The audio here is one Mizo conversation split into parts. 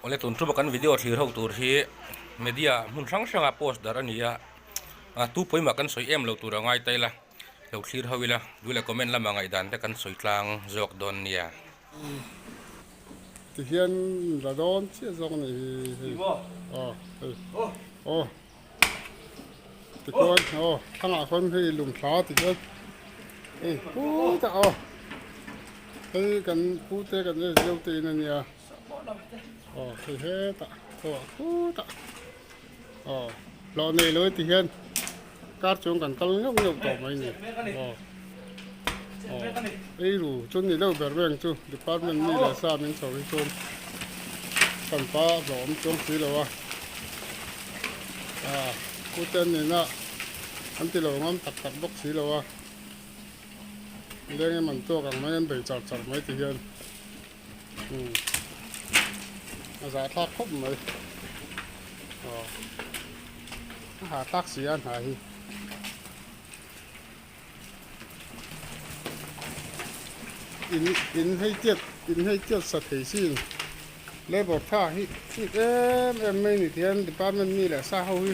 Awle tun tuma kan video thlir ho tur hi media hmun hrang hranga post darh a ni a, a tu pawimah kan sawi em lo tur a ngai ta ila, lo thlir ho ila, duh leh comment lama ngaihdan te kan sawi tlang zawk dawn nia. Tihian la dawn chiah zawk a nih hi hei aw hei aw tikhuan aw thangah khawn hei lung thla tikhian hei putah aw hei kan pute kan zeu te in a nia aw hei hetah aw khutah aw hlawh nei lo ti hian kar chuang kan kal ngeuh ngeuh tawh mai ni aw aw ei ru chu ni deuh ber reng chu department mi leh sa min chho hi chuan kan pa hlawh awm chuang si lo a a pute an nena an ti lo ngam tak tak bawk si lo a leng em an tuak ang mai an bei char char mai ti hian. Umm a zahthlak khawp mai aw a hahthlak si a hna hi in in hei tiat in hei tiat sa thei sin labour tha hi chik em em mai ni tihian department mi leh sa ho hi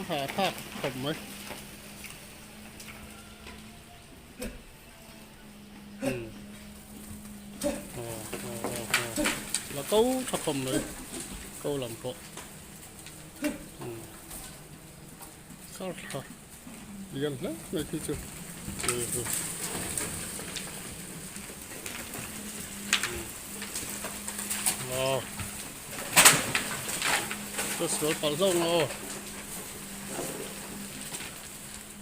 a hahthlak khawp mai. La ko tha khawp mai ko lam pawh kar tha lian hle mai khi chu aw ka sual palh hlauh ang aw.